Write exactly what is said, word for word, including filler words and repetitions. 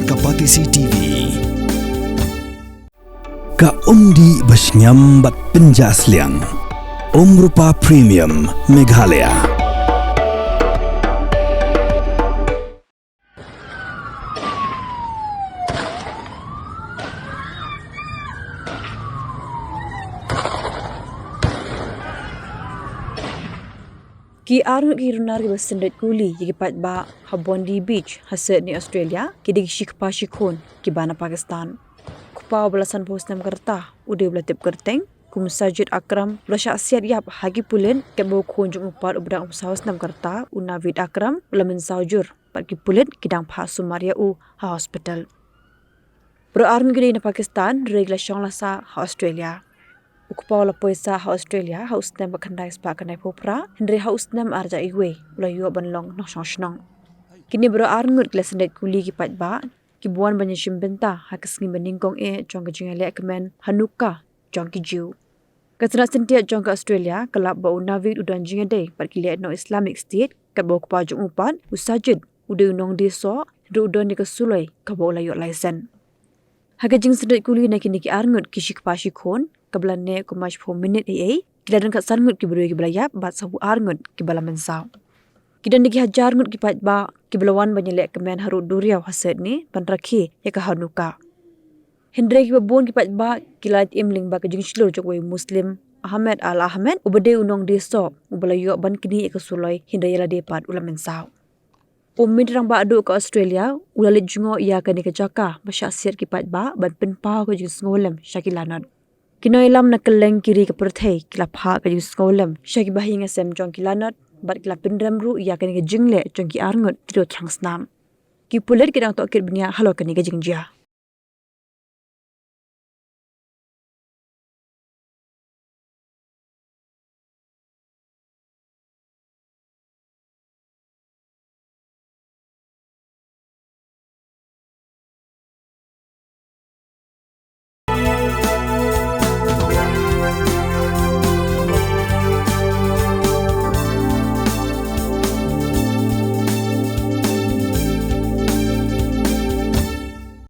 Ka Patisi T V. Ka umdih ba shngiam bad pynjah sliang. Umrupa Premium Meghalaya. Ki arngut ki runar kiba sendait kuli ïa ki paidbah ha Bondi Beach ha Sydney, Australia, ki dei ki shikpa shikhun kiba na Pakistan. Kpa uba la sanphew snem ka rta u dei uba la tip kyrteng kum Sajid Akram, u la shah siat ïap ha ki pulit katba u khun jong u pat uba dang saw snem ka rta, u Naveed Akram, u la mynsaw jur bad ki pulit ki dang phah sumar ïa u ha hospital. Baroh arngut ki dei na Pakistan, hynrei ki la shong la sah ha Australia. U kpa u la poi sah ha Australia ha u snem ba khyndai spah khyndai phew phra, hynrei ha u snem ar hajar wei u la ïoh ban long nongshong shnong. Kine baroh arngut ki la sendait kuli ki paidbah kiba wan ban ïashim bynta ha ka sngi ba nyngkong eh jong ka jingïaleh kmen Hanukkah jong ki Jiw. Ka Senat Syntiat jong ka Australia ka lap ba u Naveed u don jingïadei bad ki leh noh Islamic State, katba u kpa jong u pat, u Sajid, u dei u nongdie soh, hynrei u don ïa ka suloi kaba u la ïoh laisen. Ha ka jingsendait kuli na kine ki arngut ki shikpa shikhun, kaba la neh kumba shiphew minit eiei, ki la don khatsan ngut kiba dei kiba la ïap bad saphew ar ngut kiba la mynsaw. Ki don da ki hajar ngut ki paidbah kiba la wan ban ïaleh kmen harud duriaw ha Sydney ban rakhe ïa ka Hanukkah. Hynrei kiba bun ki paidbah ki la lait im lyngba ka jingshlur jong uwei u Muslim, Ahmed Al Ahmed, uba dei u nongdie soh uba la ïoh ban knieh ïa ka suloi, hynrei ïa lade pat u la mynsaw. U Myntri Rangbah Duh ka Australia u la leit jngoh ïa kane ka jaka ba shah siat ki paidbah ban pynpaw ka jingsngewlem sha ki lanot. Ki nongïalam na kylleng ki ri ka pyrthei ki la phah ka jingsngewlem sha ki bahaïing hasem jong ki lanot bad ki la pynrem ruh ïa kane ka jingleh jong ki arngut ki dei thrang snam. Ki pulit ki dang tohkit bniah halor kane ka jingjia.